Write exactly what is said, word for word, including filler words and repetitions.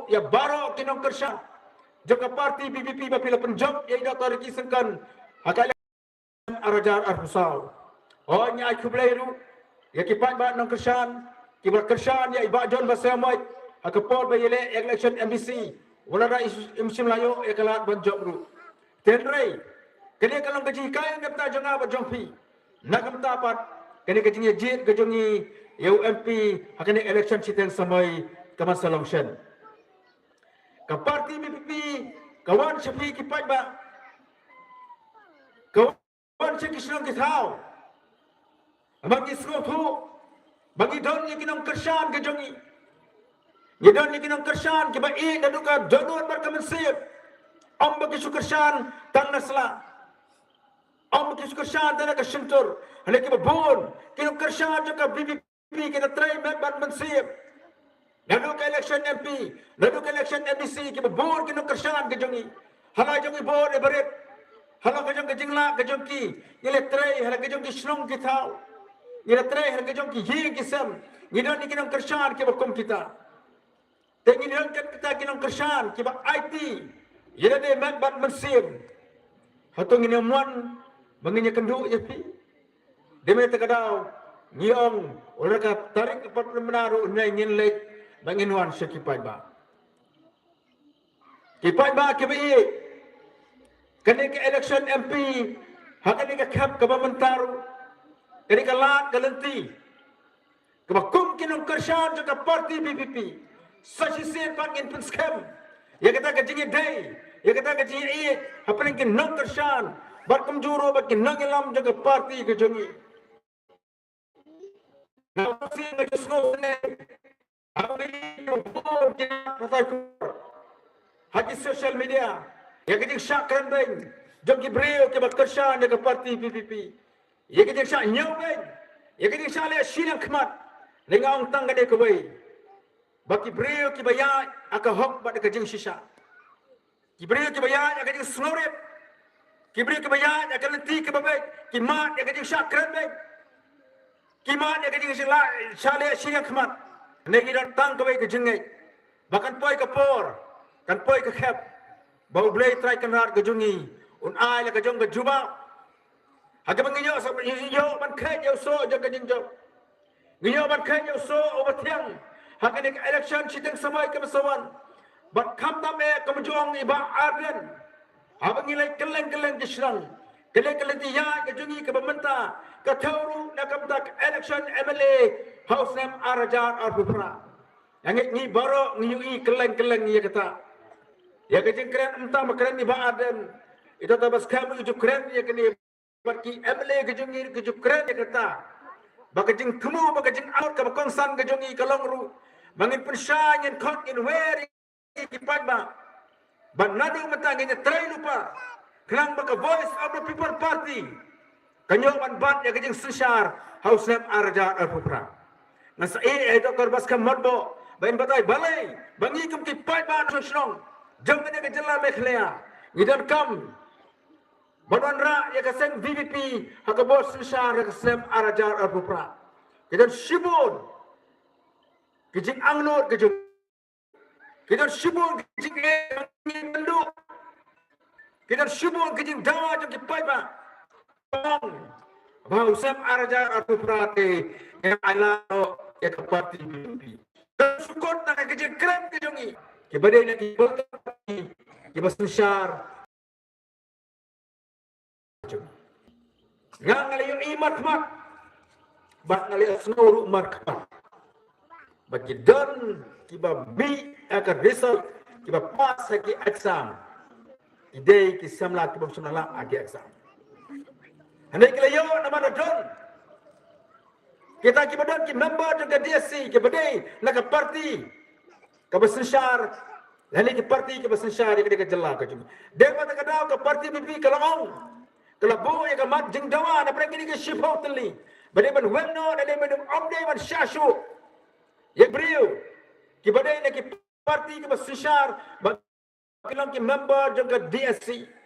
ïa baroh ki nongkyrshan jong ka party VPP ba phi la pynjop ïa i Doctor Ricky Syngkon ha ka election ar hajar arphew saw. Hooid, ngi ai khublei ruh ïa ki paidbah nongkyrshan kiba kyrshan ïa i Bah John Basaïawmoit ha ka por ba ïaleh election MDC, wat la da im shym la ïoh ïa ka lad ban jop ruh. Hynrei kane ka long ka jinghikai na ka bynta jong nga bad jong phi. Na ka bynta pat kane ka jingïajied ka jong ngi ïa u MP ha kane election shiteng samoi ka ban sa long shen. Ka party VPP ka wan sha phi ki paidbah, ka wan sha ki shnong ki thaw, ba ngi sngewthuh ba ngi don ïa ki nongkyrshan ka jong ngi. Ngi don ïa ki nongkyrshan kiba ïeit naduh ka dohnud bad ka mynsiem. Ym ba ki shu kyrshan tang na sla, ym ba ki shu kyrshan tang na ka shyntur. Hynrei kiba bun ki nongkyrshan jong ka VPP ki da trei met bad mynsiem. Naduh ka election MP, naduh ka election MDC, kiba bun ki nongkyrshan ka jong ngi. Ha la ka jong ki bor barit, ha la ka jong ka jinglah ka jong ki, ngi la trei ha la ka jong ki shnong ki thaw, ngi la trei ha la ka jong ki ïing ki sem. Ngi don ïa ki nongkyrshan kiba kum kita. Te ngi don kat kita ki nongkyrshan kiba aiti ïa lade met bad mynsiem. Hato ngin ïa mon ba ngin ïa kynduh ïa phi? Dei mynta ka daw ngi ong, wat la ka tarik ka pat mynta ruh ngin leit ba ngin wan sha ki paidbah. Ki paidbah kiba ïeit, kane ka election MP ha kane ka khep kaba mynta ruh, kane ka lad ka lynti, kaba kum ki nongkyrshan jong ka party VPP, sa shisien pat ngin pynskhem ïa kata ka jingïadei, ïa kata ka jingïeit hapdeng ki nongkyrshan bad kumjuh ruh bad ki nongïalam jong ka party ka jong ngi. Nga ong shisien, nga ju sngewsynei ha kaba ïa ki bor ki na pathai kur ha ki social media ïa ka jingshah kren beiñ jong ki briew kiba kyrshan ïa ka party VPP, ïa ka jingshah ñiew beiñ, ïa ka jingshah leh shiliang khmat. Lei nga ong tang kane kawei, ba ki briew kiba ïaid ha ka hok bad ka jingshisha, ki briew kiba ïaid ha ka jingsngewrit, ki briew kiba ïaid ha ka lynti kaba beit, ki mad ïa ka jingshah kren beiñ, ki mad ïa ka jingshah leh shiliang khmat. Ngi don tang kawei ka jingngeit ba kan poi ka por, kan poi ka khep ba U Blei Trai Kynrad ka jong ngi un ai la ka jong ka jubab. Ha kaba ngi ïoh sa, ïoh ban kheit ïa u soh jong ka jingjop, ngi ïoh ban kheit ïa u soh uba thiang ha kane ka election shiteng samoi kaba sa wan. Bad khamtam eh, kumjuh ong i Bah Ardent, haba ngi leit kylleng kylleng ki shnong, kylleng kylleng ki ïaid ka jong ngi kaba mynta, ka thew ruh na ka bynta ka election MLA ha u snem ar hajar arphew phra. Nga ngeit ngi baroh ngi ïohi kylleng kylleng ïa kata. Ïa ka jingkren mynta ba kren i Bah Ardent, ita ta ba skhem ruh ju kren ïa kane. Bad ki MLA ka jong ngi ki ju kren ïa kata, ba ka jingthmu, ba ka jingaut kaba kongsan ka jong ngi ka long ruh ba ngin pynshai, ngin khot, ngin wer ïa ki paidbah. Bad naduh mynta ngin ïa trei lypa khnang ba ka Voice of the People Party kan ïoh ban bat ïa ka jingsynshar ha u snem ar hajar arphew phra. Nga sa ïeh ïa i Doctor Batskhem Myrboh ba in batai balei ba ngi kum ki paidbah shnong shnong jong kane ka jylla Meghalaya ngi donkam ban wanrah ïa ka seng VPP ha ka bor synshar ha ka snem ar hajar arphew phra. Ki don shibun ki jingangnud ka jong, ki don shibun ki jingeh ka jong ngi, ki don shibun ki jingdawa jong ki paidbah. Ba u snem ar hajar arphew phra te ngi ai lad noh ïa ka party VPP. Ka shu kut na ka jingkren ka jong ngi kiba dei na ki, kiba synshar. Nga, nga la ïohi markhmat bad nga la ïohsngew ruh markhmat ba ki don kiba mih ha ka result, kiba pass ha ki exam, ki dei ki samla kiba samla ha ki exam. Hynrei ki la ïoh namar ba don kita kiba don ki member jong ka DSC kiba dei na ka party kaba synshar, lane ki party kiba synshar ïa ka jylla ka jong ngi. Dei ba ka daw ka party VPP ka la ong, ka la buh ïa ka mat jingdawa na pdeng kine ki shiphew tylli ba dei ban weng noh, dei ban, ym dei ban shah shuh ïa ki briew kiba dei na ki party kiba synshar ba ki long ki member jong ka DSC.